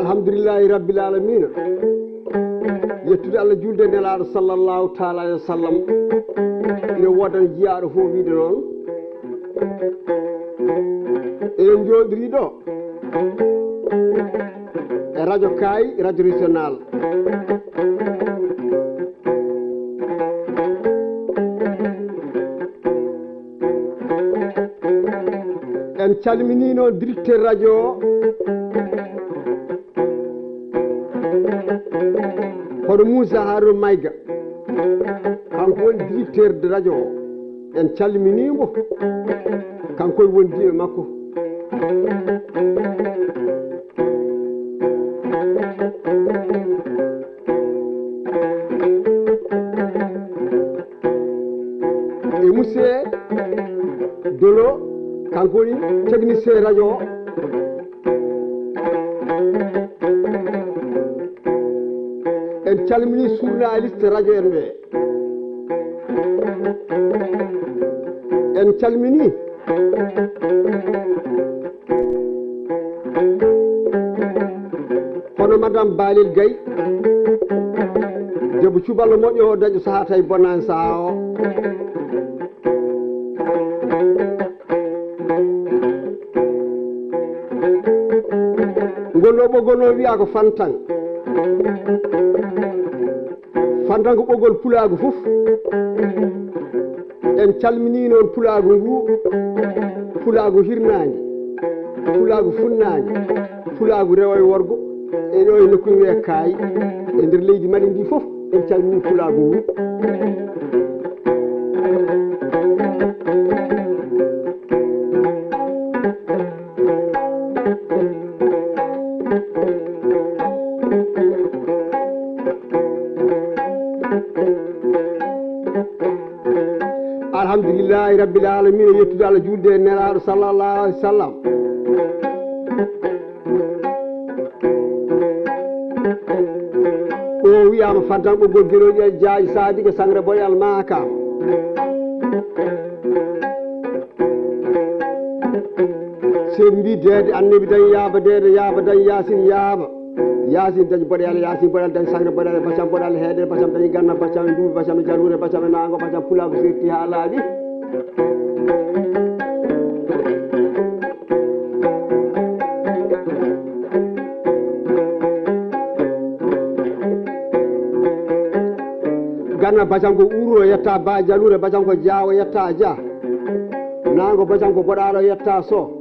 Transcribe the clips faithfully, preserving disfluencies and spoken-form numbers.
Alhamdulillahi rabbil alamina. Yettude Allah, julde e Nelaaɗo sallallahu taala alayhi wa sallam. Ina woodani jiyaaɗo fof wiide noon. Eɗen njooɗirii ɗo e radio Kaay, radio régional. En calminii noon directeur radio o, hono Moussa Harouna Maïga. Kanko woni directeur de radio o. En calminii mo. Kanko e wondiiɓe makko. E Moussé Dolo, kanko woni technicien radio o. En calminii journaliste radio en ɓe. En calminii hono Madame Balel Gaye, debbo cuballo moƴƴo o, daño sahaa tawi bonani sahaa o. Ngol ɗo ɓoggol noon wiyaa ko Fantan. Fantan ko ɓoggol pulaagu fof. En calminii noon pulaagu ngu, pulaagu hirnaange, pulaagu funnaange, pulaagu rewo e worgo, e ɗo e nokku wiyee Kaay, e nder leydi Mali ndi fof, en calminii pulaagu ngu. Alhamdulillahi rabbil alamina, yettude Allah, julde e Nelaaɗo sallallahu alayhi wa sallam. Ɗo wiyaama Fantan ɓoggol geɗoƴi e jaaji saadike sangre boyal maakam. Seen mbi deede annabi dañ yaaba deede yaaba dañ yaasin yaaba. Yaasin dañ boɗe Allah, yaasin boɗe Allah, dañ sangre boɗe Allah, bacam boɗe Allah, heede bacam, dañ ganna bacam, duubi bacam, jaruure bacam, naango bacam, pulaagu serti haa laaɓi. Ganna bacam ko uuro yetta ba jaluure, bacam ko jaawo yetta ja. Naango bacam ko boɗaɗo yetta so.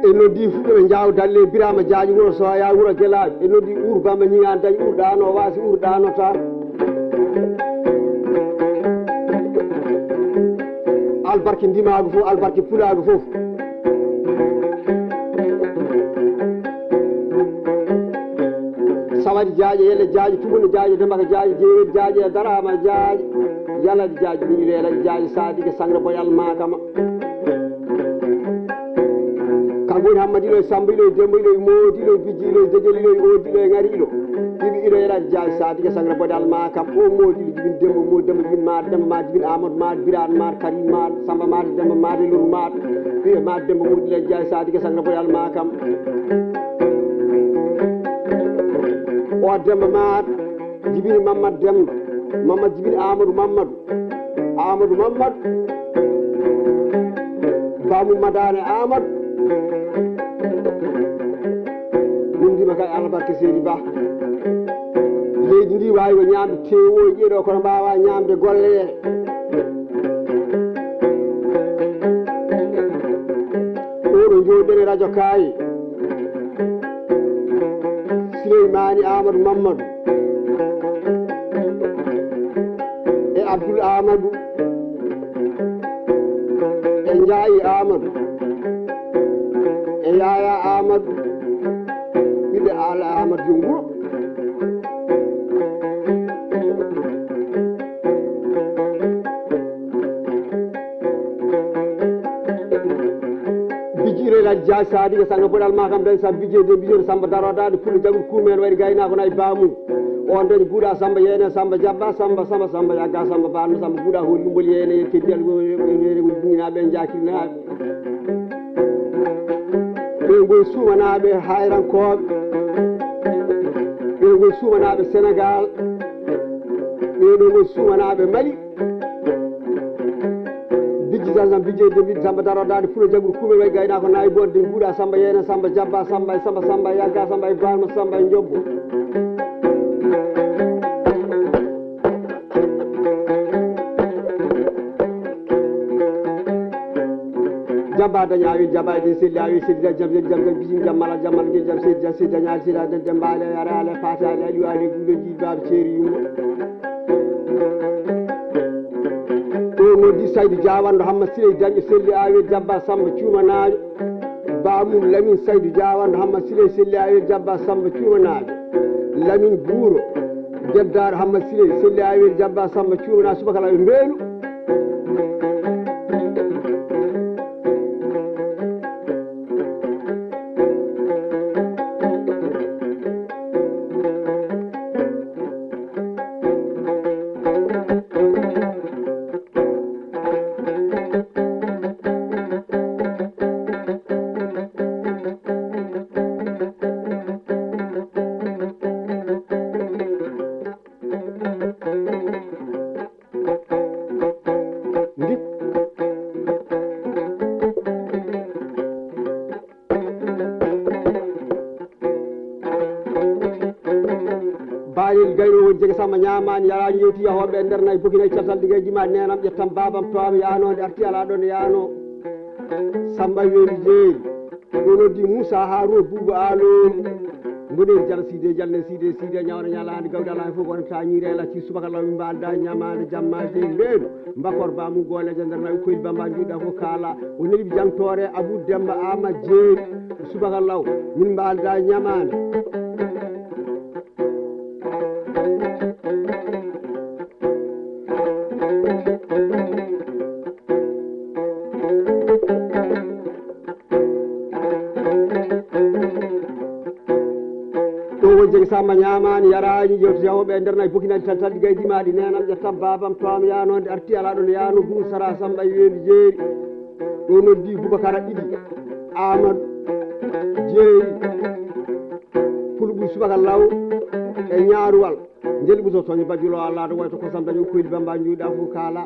En noddi fuɗɗo ɓe Jaaw Dalle, Birama Jaaji, wuro Soya, wuro Gelaajo. En noddi Uur Bamba Ñiŋaan, dañ Uur ɗaano, waasi Uur ɗaanota. Albarki ndimaagu fof, albarki pulaagu fof. Sawadi jaaƴe, yele jaaƴe, tubune jaaƴe, dembaka jaaƴe, jeewel jaaƴe, daraama jaaƴe, yaladi jaaƴe, miñi leeladi jaaƴe, saadike sangre boyal maakama. Kanko woni Hammadi ilo e Samba ilo e Demba ilo e Moodi ilo e Bijji ilo e Dejel ilo e Oodi ilo e Ŋari ilo. Ɗiɗi ilo yaladi jaaƴe, saadike sangre boyal maakam. O Moodi ilo jibin Demba, Moodi Demba jibin Maada, Demba Maada jibin Amadou Maada, Biraan Maada, Karim Maada, Samba Maada, Demba Maada, Luru Maada. Ɓiye Maada Demba Moodi ilo jaaƴe, saadike sangre boyal maakam. O Demba Maada jibini Mamad Demba, Mamad jibini Amadou Mamadou, Amadou Mamadou, Bamum Madane Amadou. Min ndima kay Allah barke Seydi Ba. Leydi ndi waawi ko ñaamde tewoji ɗo, kono mbaawa ñaamde golle ɗe. Oɗo jooɗi e radio Kaay. Sileymaani Amadou Mamadou. E Abdul Amadou e Njaayi Amadou e Yaaya Amadou, ɓiɓɓe Aala Amadou Jom Wuro. Bijire la Dia Sadi ga sanga boɗal ma kam dañ sam bije de bije Samba Daroda de pulu jagul kumen wari gayna ko nay bamu. On dañ buda Samba yene Samba jabba Samba Samba Samba yaga Samba banu Samba buda ho yumbol yene ke dial go yene go dina be jakina. Be go sumana be hayran ko. Be go sumana be Senegal. Be go sumana be Mali. Bijji Samba, bijji de bijji Samba Darodaade Fulo Jaggu Kuuɓe way gaynaako nayi bonde nguuɗa Samba Yeena Samba Jabba Samba e Samba Samba e Yagga Samba e Barma Samba e Njobbo. Jabba daña awi jabba e selli awi selli jam jam jam jam bijin jam mala jam mala jam selli jam selli daña selli jam jam mala yara ala fata ala aliwa ala gulo ji baba ceri yumma. Ɗo noddi Saydu Jaawanɗo Hamma Siley Dañƴo Selli Aawel Jabba Samba Cuumanaajo. Bamum Lamin Saydu Jaawanɗo Hamma Siley Selli Aawel Jabba Samba Cuumanaajo. Lamin Buuro Geddaaɗo Hamma Siley Selli Aawel Jabba Samba Cuumanaajo subaka law e mbeelu. Baɗel gayno won jege Samba ñaamaani yaraani yewti yahooɓe e nder nayi bokinayi caltal ɗi gayji ma nenam ƴettam babam towama yaanode arti ala ɗon yaano Samba weeli jeeri. Ɗo noddi Moussa Harouna Boubou Alo. Mboɗeeri jala siide jalne siide siide ñawna ñalaande gawde ala fof wonata ñiire ala ci subaka law min mbalda ñamaande jamma jeyi mbeɗo. Mbakor bamum gooleejo nder nawi koyel bamba juuɗa fof kaala. O neli jangtoore Abou Demba Ama Jeeri. Subaka law min mbalda ñamaande. Ɗo won jegi Samba ñaamaani yaraani yewti yawooɓe e nder nayi bukinani tan tan ɗi gaydi maaɗi nenam ƴettam babam toam yaanoonde arti ala ɗon yaano bum sara Samba e weendu jeeri. Ɗo noddi Bubakara ɗiɗi Amadou jeeri pulɓu subaka law e ñaaruwal. Njeli ɓuso toñi bajjulo Allah to wayto kosam dañi koydi bamba njuuɗa fof kaala.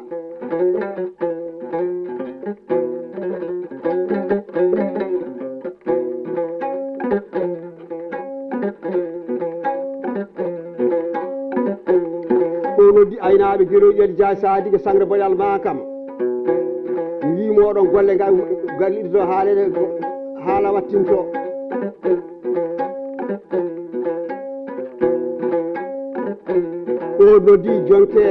Ɗo noddi aynaaɓe geroƴel ja sadigue sangre boyal ma kam. Mi wii moɗon golle ngal galliɗo to haalede haala wattinto. Ɗo noddi jonke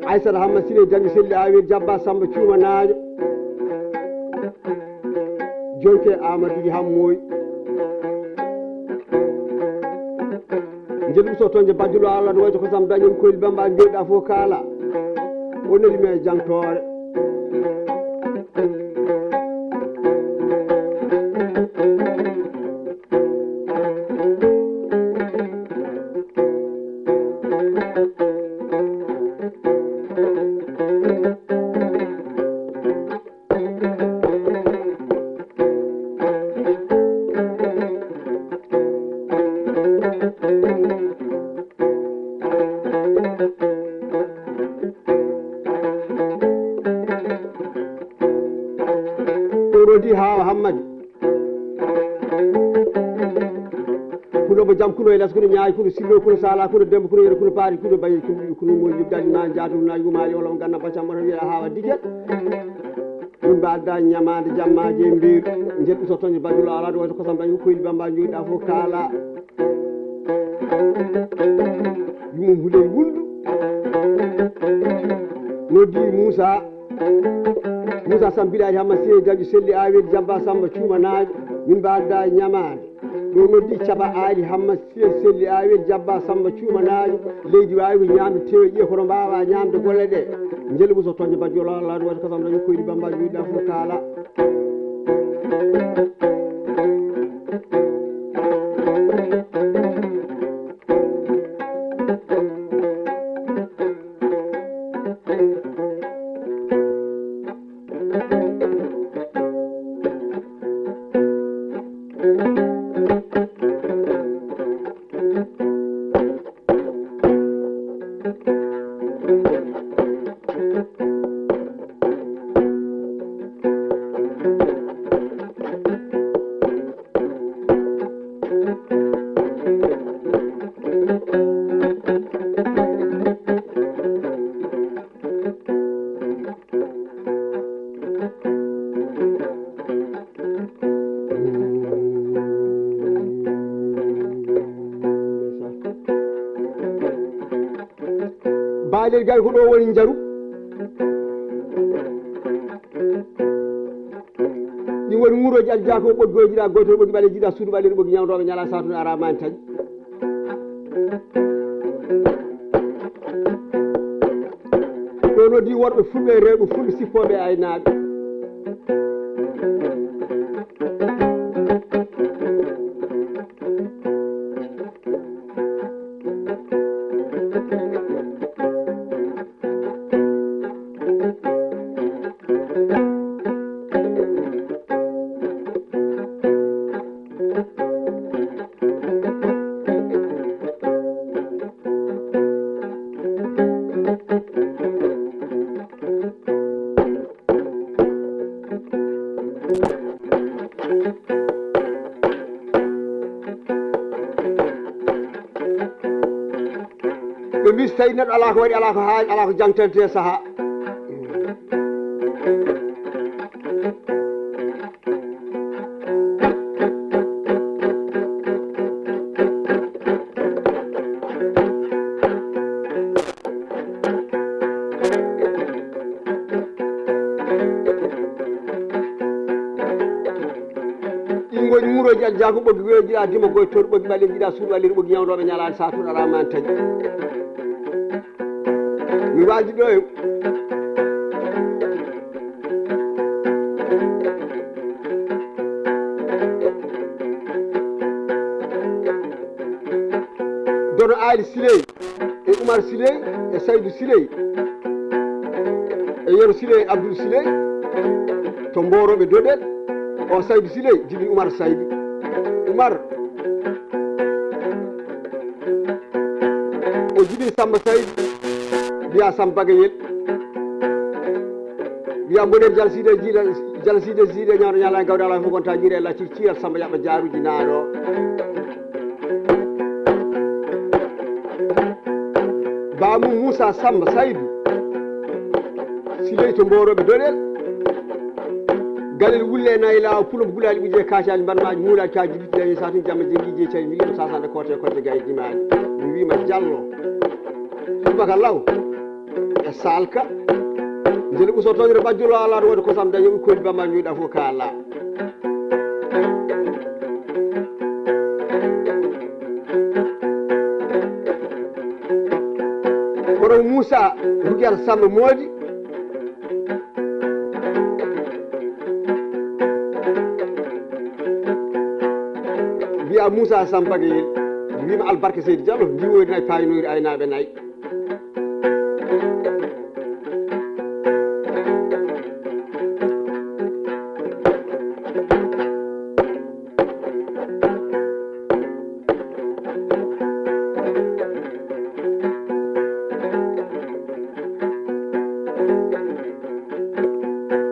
Aissata Hamma Sile Dañi Selli Awel Jabba Samba Cuuma Naajo. Jonke Amadou Hammoy. Njeɗu so toñde bajjulo Allah no wayto ko Samba Dañi Koyli Bamba joɗa fof kaala. O neli me jangtoore. Ɗo rodi haa Hammadi. Kuno mo jam, kuno e les, kuno ñaayi, kuno sillo, kuno sala, kuno dembo, kuno yero, kuno paari, kuno bayi, kuno ɗiɗi, kuno moƴƴi, dali ma jaatu, na yuma, yo law ganna, bacam, wata wiya, hawa dikel. Min mbaɗda ñamaande jamma je mbeeru, njettu so toñi bajulo ala, ɗo wayto kosam dañi koyli bamba, joɗɗa fof kaala. Yumum huley wuldu. Noddi Muusa. Muusa Samb Bilaali Hamma Seye Daƴu Selli Aawel Jabba Samba Cuuma Naajo. Min mbaɗda ñamaande. Ɗo noddi Caba Aali Hamma Seye Selli Aawel Jabba Samba Cuuma Naajo. Leydi waawi ko ñaamde tewe ƴiye kono mbaawa ñaamde golle ɗe. Njele ɓuso toñde bajjo lala ɗum waɗi kosam dañi koyɗi bamba juuɗa fof kaala. Baalel gal ko ɗo woni njaru. Ɗi woni ŋurooji aljaako ɓoggooji ɗa gootol ɓoggi ɓaleeji ɗa suudu ɓaleeɗo ɓoggi ñawdooɓe ñala saatude ara mani taƴi. Ɗo noddi worɓe fulɓe e rewɓe fulɓe sippooɓe e aynaaɓe. Ɓe mbi so tawi neɗɗo ala ko waɗi, ala ko haaɗi, ala ko jangtante e saaha. Ɗi ngoni ŋurooji aljaako ɓoggi weejiɗa dima goy toon ɓoggi ɓaleeji ɗa suuɗi ɓaleeɗi ɓoggi ñawdooɓe ñalaande saha toon aɗa mani taƴi. Mi waaji ɗo e Dono Aali Siley e Umar Siley e Saydu Siley e Yero Siley e Abdul Siley to Mbooroɓe Doɗel. O Saydu Siley jibini Umar Saydu. Umar o jibini Samba Saydu, mbiya Samba Bagayel. Wiya mboɗen jalsiide jiila, jalsiide jiide ñaano ñaala gawde ala fof gonta jiire lacci ciiral Samba yaɓa jaaruji naano. Baamu Moussa Samba Saydu Siley to Mbooroɓe Doɗel. Galel wulle nayi laawa pulo gulaali ɓuje kacaali mbanmaaji muulaaji ka jibiti dañi sa tun jamma jengi je cari mi yiɗo sasande kote kote gay dimaani. Mi wiima Jallo. Subaka law. E salka. Njeli ɓuso toñre bajjulo ala ɗo waɗi kosam dañi ɓukkoyɗi bamba ñuuɗa fof ka ala. Kono Moussa Rugial Samba Moodi. Mbiya Moussa Samba Gueye, mbima albarka Seydi Diallo, ndiwoyri nayi, paynoyri aynaaɓe nayi.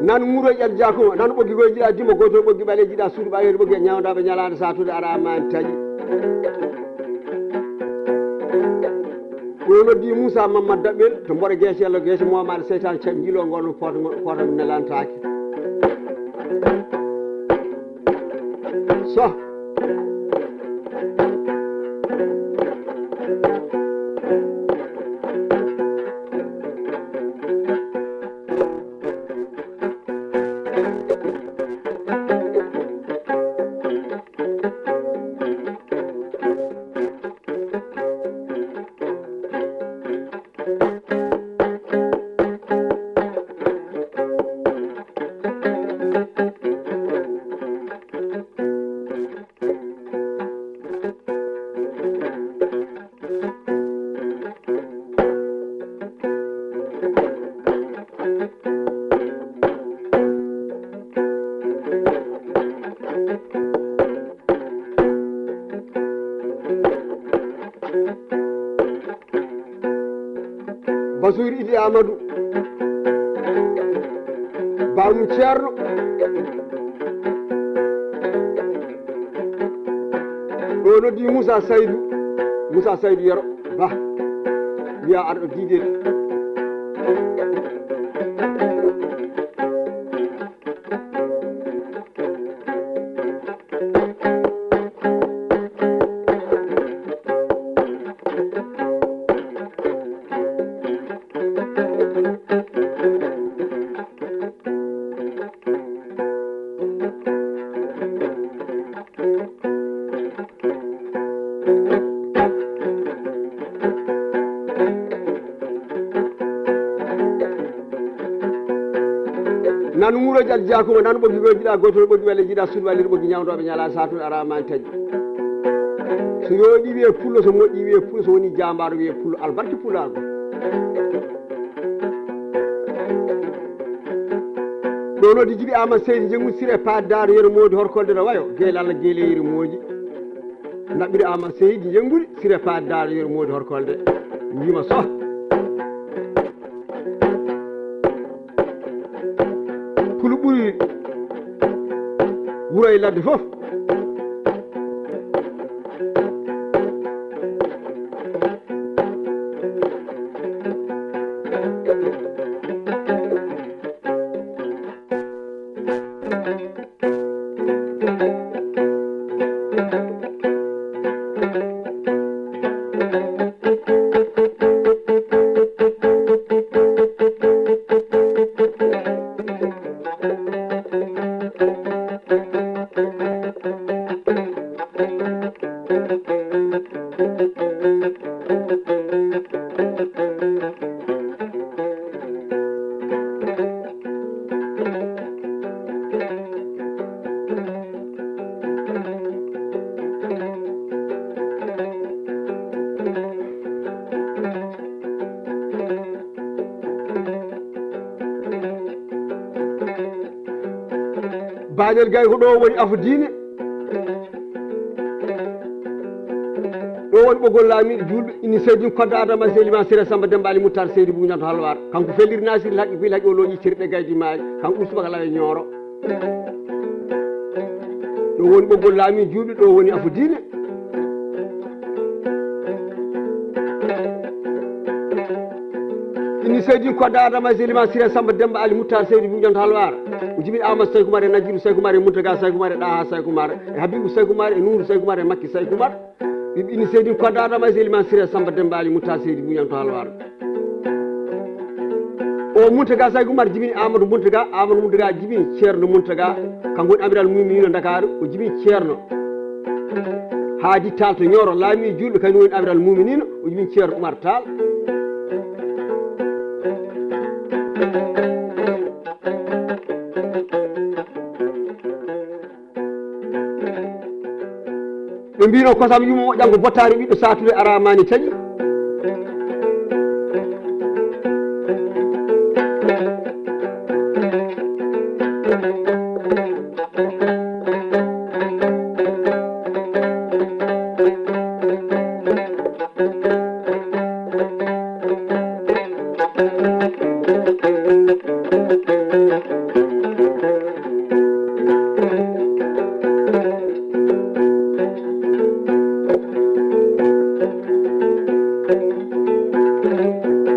Nan ŋuro ƴel jako, nan ɓoggi goy jiɗa dimo goto, ɓoggi ɓale jiɗa suudu ɓaleeɗo, ɓoggi ñawdaɓe ñalaande satude ara ma taƴi. Ɗo noddi Moussa Mamadou Daɓɓel to mboɗo geece Allah geece momaɗo seytane caɗ jilo ngol no fota ngol fota mi nelantaake. So. Amadou Bamum Ceerno. Ɗo noddi Moussa Saydou, Moussa Saydou Yero Ba, wiya arɗo diidel. Nan wuro Jal Jakuma, nan ɓoggi goo jiɗa, gootol ɓoggi welle jiɗa, suudu walliri ɓoggi ñawdooɓe ñala, saatude aramani taƴi. So yooɗi wiye pullo, so moƴƴi wiye pullo, so woni jaambaaro wiye pullo, albarki pulaagu. Ɗo noddi Jibi Amadou Seydi Jenngude Siré Paate Daaro Yero Moodi Horkolde no wayo, Geele Allah Geele Yero Moodi. Naɓɓiri Amadou Seydi Jenngude Siré Paate Daaro Yero Moodi Horkolde. Wiima so. Pulu ɓuri wuro e ladde fof. Bañel Gay ko ɗo woni afo diine. Ɗo woni ɓoggol laamiiɗo juulɓe, inni Seydi Kodda Adama Seydi Liman Siré Samba Demba Ali Muttar Seydi Buñanto Halwaar. Kanko felliri Nasiri Haqqi Fil Haqqi o looƴi cerɗe gaydi maayi. Kanko ɓuri subaka lawe ñooro. Ɗo woni ɓoggol laamiiɗo juulɓe, ɗo woni afo diine. Inni Seydi Kodda Adama Seydi Liman Siré Samba Demba Ali Muttar Seydi Buñanto Halwaar. O jibini Amadou Saykou Mare Najiru Saykou Mare Muntaga Saykou Mare Ɗaha Saykou Mare e Habibu Saykou Mare e Nuuru Saykou Mare e Makki Saykou Mare. Ɓiɓɓe ini Seydi Kodda Adama Seydi Man Siré Samba Demba Ali Mutta Seydi Buñanto Halwaar. O Muntaga Saykou Umar jibini Amadou Muntaga, Amadou Muntaga jibini Ceerno Muntaga. Kanko woni Amiral Muminina Ndakaaru, o jibini Ceerno Haadi Taal to Ñooro, laami juulɓe, kañum woni Amiral Muminina, o jibini Ceerno Umar Taal. Ɓe mbino kosam yumma moƴƴan ko bottaari ɓiɗɗo saatude araamaani taƴi.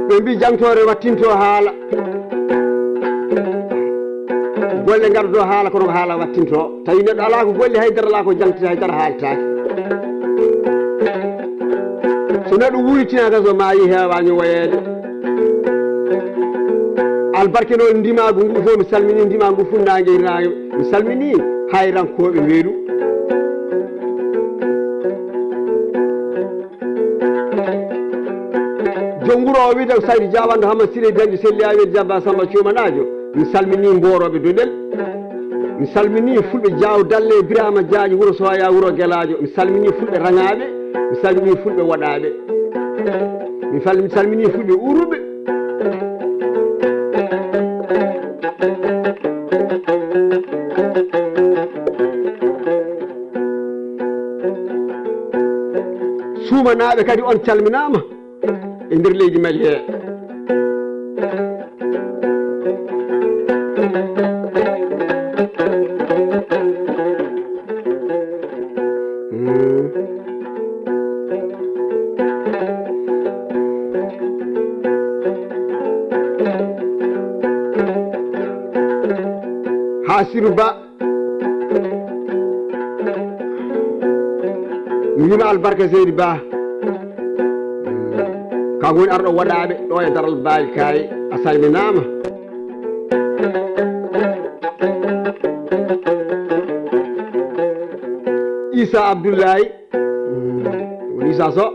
Ɓe mbi jangtoore wattinto haala. Golle ngardo haala kono ko haala wattinto. Tawi neɗɗo alaa ko golli, haydara alaa ko jangti, haydara haaltaaki. So neɗɗo wuytinaaka, so maayi, heewaani woyeede. Albarke noon ndimaagu ngu fof, mi salmini ndimaagu ngu fuɗnaange e hirnaange. Mi salmini hayrankooɓe Weedu. Joom wuro o wiyde ko Saydu Jaawanɗo Hama Siree Dañde Selli Aweede Jabba Samba Cuumanaajo. Mi salmini mboorooɓe Doɗel. Mi salmini fulɓe Jaaw Dalle Biraama Jaaƴi wuro Sooya wuro Gelaajo. Mi salmini fulɓe Raŋaaɓe. Mi salmini fulɓe Woɗaaɓe. Mi fal-, mi salmini fulɓe Uruɓe. Suumanaaɓe kadi on calminaama e nder leydi Mali he. Asiru Ba. Mi wiima albarka Seydi Ba. Kanko woni arɗo waɗaaɓe ɗo e daral Baali Kaay. A salminaama. Isa Abdullahi. Woni Isa Soh.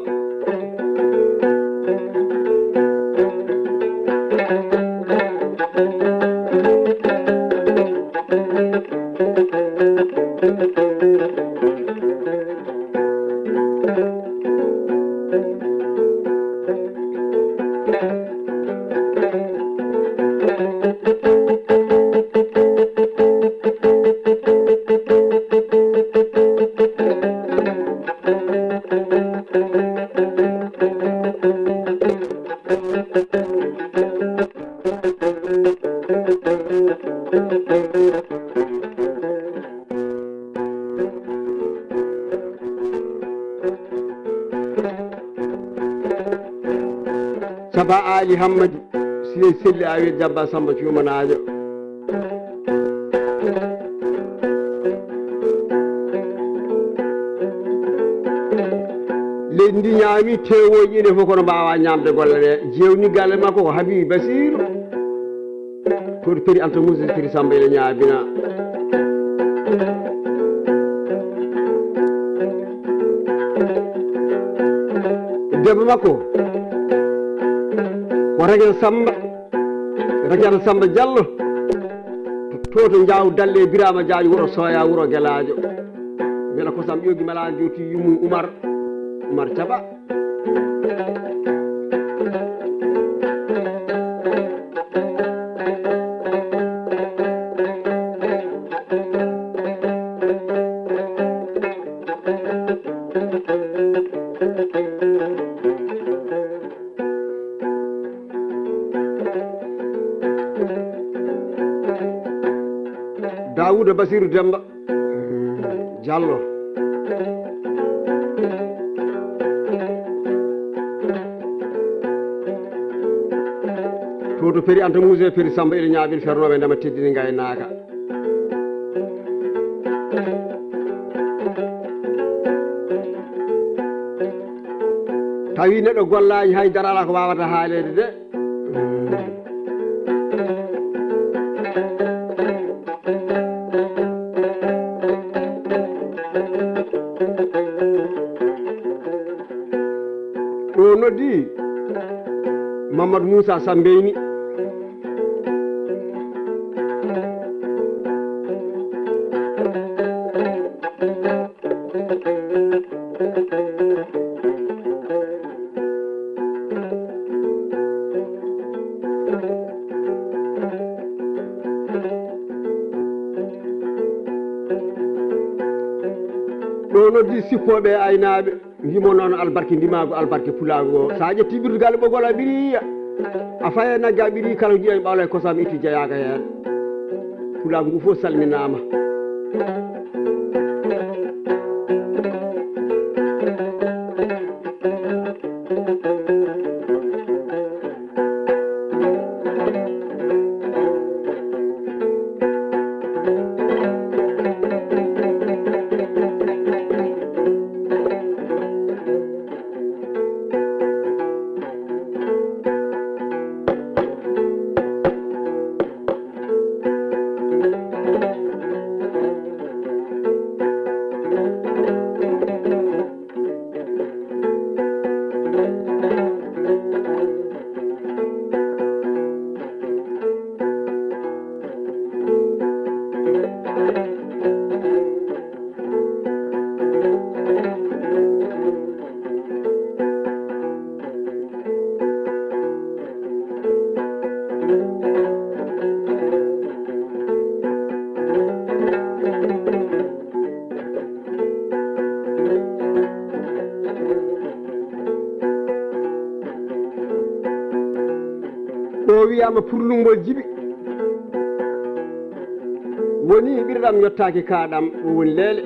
Saba Ali Hammadi, Sirey Selli Awi Jabba Samba Cuumanaajo. Leydi ndi ñaami teewooji ene fof kono mbaawa ñaamde golle ɗe. Jeewni galle makko ko Habibi Basiru. Toon Peri Anta Moussa Peri Samba ene ñaabina. Debbo makko ko Radiata Samba, Radiata Samba Diallo. To, to Njaaw Dalle Birama Diagne wuro Soya wuro Gelaajo. Mbela kosam ƴoogi mala jowti yummum Umar, Umar Thiaba. Daawuda Basiru Demba Jallo. To to Peri Anta Muse, Peri Samba ina ñaabin fernooɓe ndema teddini ngaynaaka. Tawi neɗɗo gollaani hay dara alaa ko waawata haaleede de. Ɗo noddi Mamadou Moussa Sambeyni. Ɗo noddi sippooɓe e aynaaɓe, ndimo noon albarki ndimaagu, albarki pulaagu o. So a ƴetti ɓirdugal ɓoggol a ɓiriya, a faya nagge a ɓiri, kala ko jiɗen ɓawla e kosam itti jeyaaka heen. Pulaagu ngu fof salminaama. Ɗo wiyaama purlungol jibi. Woni ɓirɗam yottaaki kaaɗam, o woni leele.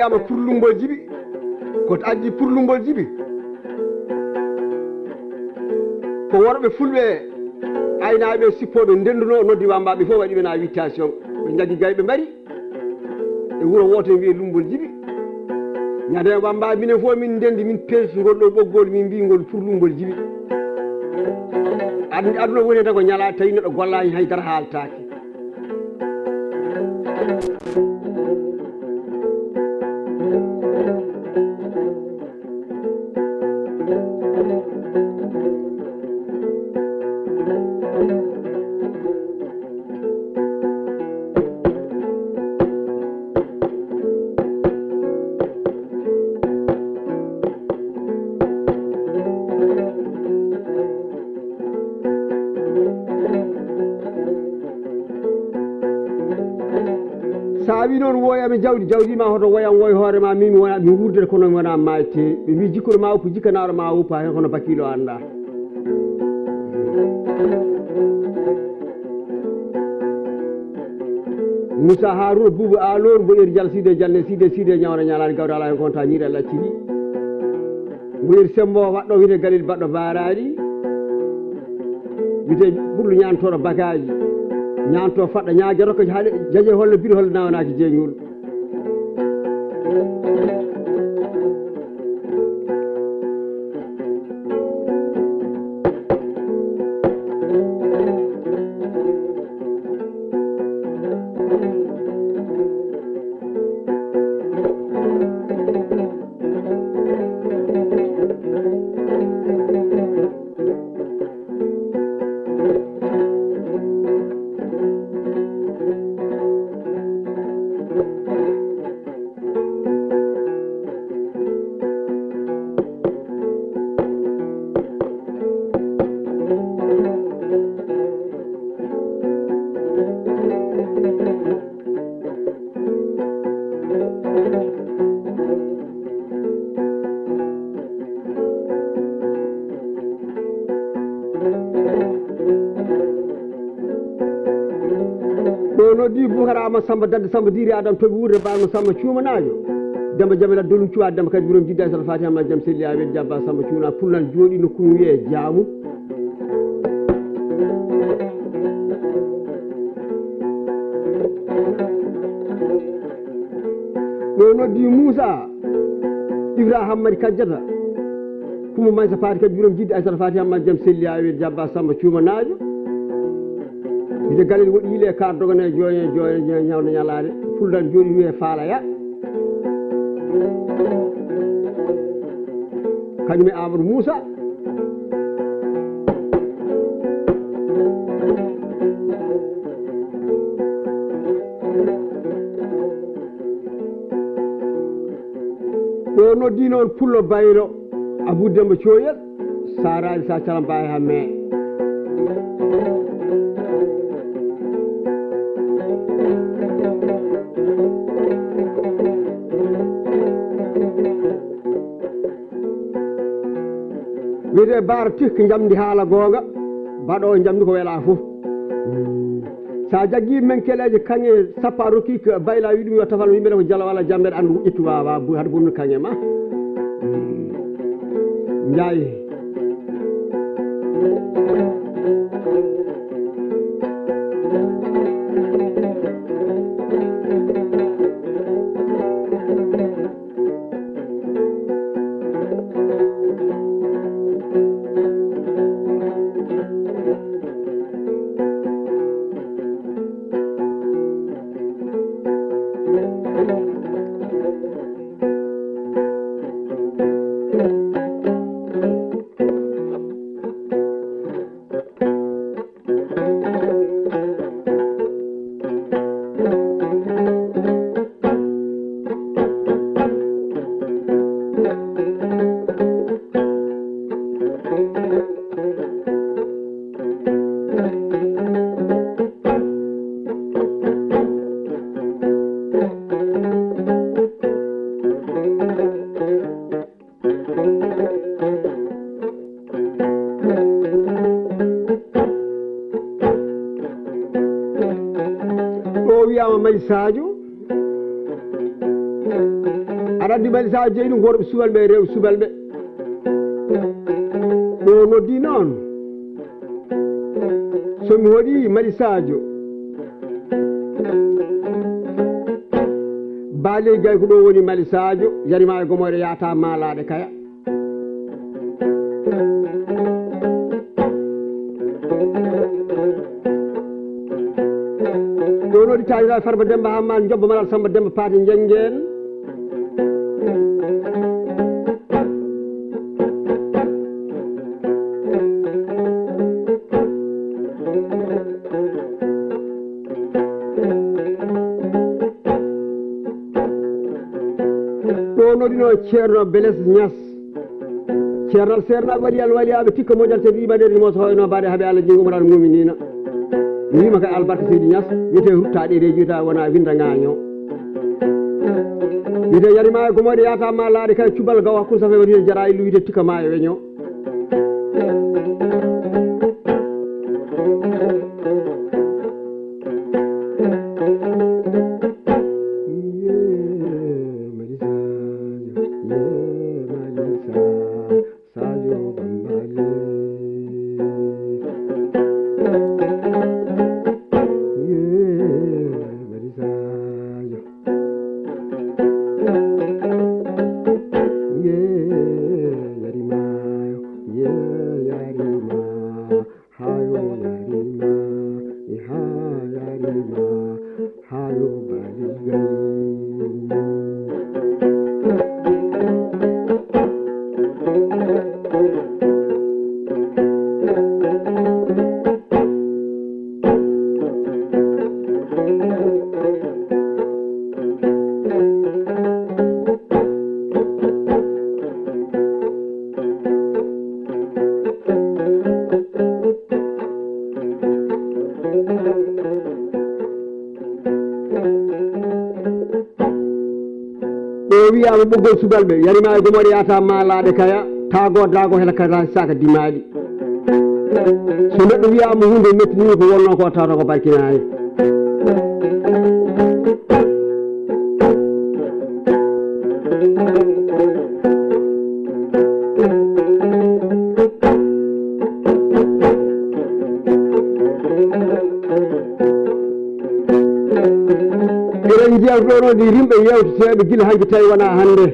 Wiyaama purlumbol jibi. Ko addi purlumbol jibi? Ko worɓe fulɓe aynaaɓe sippooɓe ndennduno noddi wambaaɓe fof waɗi ɓe na invitation. Ɓe njaggi gayɓe mbari e wuro wooto en wiyee Lummbol Jibi. Ñande wamba minen fof min ndenndi, min peesi ngol ɗo ɓoggol, min mbii ngol purlumbol jibi. Ad-, aduna woni tan ko ñalaa tawi neɗɗo gollaani hay dara haaltaaki. Sa wi noon woyami jawdi, jawdi ma hoto woyam woy hoore ma, min mi wona mi wuurde kono mi wona mayte. Ɓe mbi jikkuɗo ma woppu, jikkanaaɗo ma woppa heen kono bakiilo annda. Moussa Harouna Boubou Alor, mboɗeeri Jal Side Janne Side Side ñawna ñalaani gawda ala heen konta ñiiri Allah cili. Mboɗeeri Sembo waɗɗo wiyetee Galil baɗɗo baaraari. Wiyetee ɓurɗo ñaantooɗo bagaaji. Ñaantoo faɗɗa ñaage rokko haɗe jaje holle biri holle nawanaaki jeeñol. Ɗo noddi Boubacar Amadou Samba Dadde Samba Diri Adam Toɓi Wuurde Baarno Samba Cuumanaajo. Demba Jamila Dolum Cuwa Demba Kadi Birom Jidda Sal Fatiha ma jam selli a wel jabba Samba Cuuna Pullan jooɗi nokku mum wiyee Jaamu. Ɗo noddi Moussa Ibrahima Mari Kajjata. Kumba Maysa Faati Kadi Birom Jidda Aysata Faati Hamma jam selli a wel jabba Samba Cuuma Naajo. Wiyde Galel woɗi yile ka dogane joye joye joye ñawde ñalaade. Fuldan jooɗi wiye Faalaya. Kañum e Amadou Moussa. Ɗo noddi noon Pullo Baylo Abou Demba Coyel, Saraji sa calamba e hamme. Wiyetee Baara Tik njamndi haala goonga, baɗoowo njamndi ko welaa fof. Sa jaggi men keleeje kaŋŋe sappo a rokki ko Bayla wi ɗum yo tafal yimɓe ko jalo walla jamɓe aɗa wuƴƴitu wawa bu haɗa bonnu kaŋŋe ma. Njaay. Ɗo wiyama May Sadio. Aɗa anndi Mali Sadio jeyi ɗum ko worɓe subalɓe e rewɓe subalɓe. Ɗo noddi noon. So mi hoɗi Mali Sadio. Baaley gay ko ɗo woni Mali Sadio, yarimaa e gomoyɗo yaata maalaaɗe kaya. Ɗo noon taanira Farba Demba Hamman Jobba Malal Samba Demba Paati Njanngen. Ɗo noddino Ceerno Beles Ñas. Ceernal seernaaɓe waɗi alwaliyaaɓe tikka moƴal seydi iɓaɗeeri mo so hoyno mbaɗe haɓe Allah jingo umaraɗo muminina. Mi wima ka albarka seydi Ñas, wiyete rutta ɗereji, wiyete wona winda ŋaaño. Wiyete yarima e gomoɗe yata ma laaɗe kay cubal gawa kun safe wiyete jara illu wiyete tikka ma e weño. Hayo yarima, e ha yarima, hayo baligai. Ɗo wiyama ɓoggol subalɓe, yarima e gomoɗe yata ma laaɗe kaya, tago dago hela kata saka dimaɗi. So neɗɗo wiyama hunde mettini ko wonno ko tawata ko barkinani. Eɗen njiya ɗo noon ɗi rimɓe yewteteɓe gila hanki tawi wona hannde.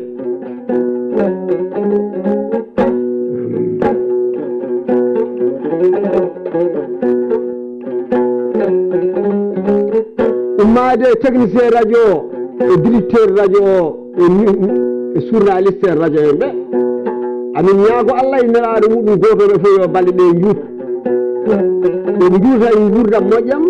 Ummaade e technicien radio o, e directeur radio o, e ni-, e journaliste radio en ɓe. Amin ñaago Allah e nelaaɗo muɗum gooto ɓe fof yo balɗe ɗe njuut. Ɓe njuuta e nguurndam moƴƴam.